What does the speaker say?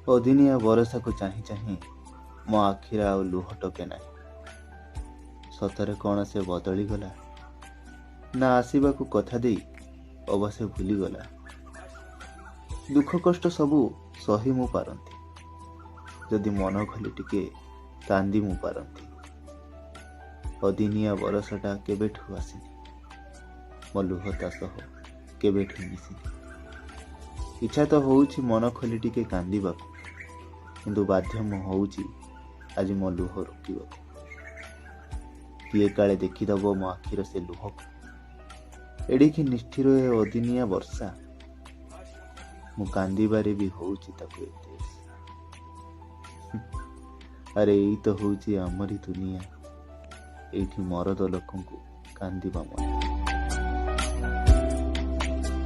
ଅଦିନିଆ ବରଷାକୁ ଚାହିଁ ଚାହିଁ ମୋ ଆଖିରେ ଆଉ ଲୁହ ଟୋପେ ନାହିଁ। ସତରେ କ'ଣ ସେ ବଦଳିଗଲା, ନା ଆସିବାକୁ କଥା ଦେଇ ଅବଶ୍ୟ ଭୁଲିଗଲା? ଦୁଃଖ କଷ୍ଟ ସବୁ ସହି ମୁଁ ପାରନ୍ତି, ଯଦି ମନ ଖୋଲି ଟିକେ କାନ୍ଦି ମୁଁ ପାରନ୍ତି। ଅଦିନିଆ ବରଷାଟା କେବେଠୁ ଆସିନି, ମୋ ଲୁହ ତା ସହ କେବେଠୁ ମିଶିନି। ଇଚ୍ଛା ତ ହେଉଛି ମନ ଖୋଲି ଟିକେ କାନ୍ଦିବାକୁ, କିନ୍ତୁ ବାଧ୍ୟ ମୁଁ ହେଉଛି ଆଜି ମୋ ଲୁହ ରୋକିବାକୁ। କିଏ କାଳେ ଦେଖିଦବ ମୋ ଆଖିର ସେ ଲୁହକୁ। ଏଡ଼ିକି ନିଷ୍ଠୁର ଏ ଅଦିନିଆ ବର୍ଷା, ମୁଁ କାନ୍ଦିବାରେ ବି ହେଉଛି ତାକୁ ଏତେ ଈର୍ଷା। ଆରେ, ଏଇ ତ ହେଉଛି ଆମରି ଦୁନିଆ, ଏଇଠି ମରଦ ଲୋକଙ୍କୁ କାନ୍ଦିବା ମନା।